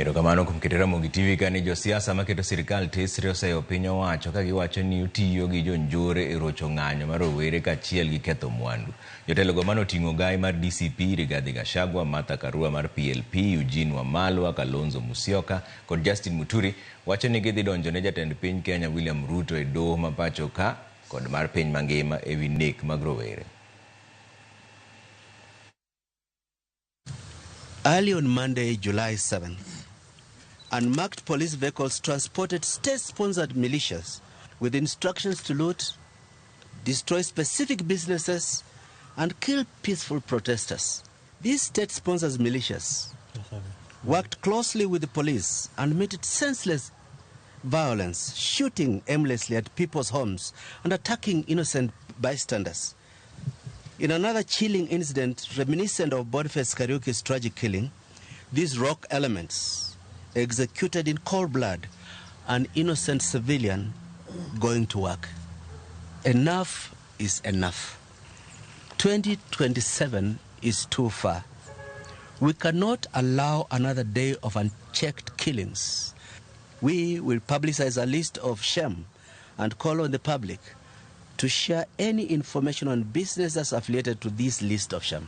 Erokamano kuom keto Ramogi TV ka ni josiasa maketo sirikal tesre oseyo piny owacho ka giwacho ni otiyo gi jonjore e rocho ng'anyo mar rowere kaachiel gi ketho mwandu. Jotelogo mane oting'o gai mar DCP Rigathi Gachagua, Martha Karua mar PLP, Eugene Wamalwa, Kalonzo Musyoka kod Justin Muturi wacho ni gidhi donjo ne jatend piny Kenya William Ruto e doho ma pacho ka kod mar piny mangima ewi nek mag rowere. Early on Monday, July 7th, unmarked police vehicles transported state-sponsored militias with instructions to loot, destroy specific businesses, and kill peaceful protesters. These state-sponsored militias worked closely with the police and meted senseless violence, shooting aimlessly at people's homes and attacking innocent bystanders. In another chilling incident reminiscent of Boniface Kariuki's tragic killing, these rock elements executed in cold blood an innocent civilian going to work. Enough is enough. 2027 is too far. We cannot allow another day of unchecked killings. We will publicize a list of shame and call on the public to share any information on businesses affiliated to this list of shame.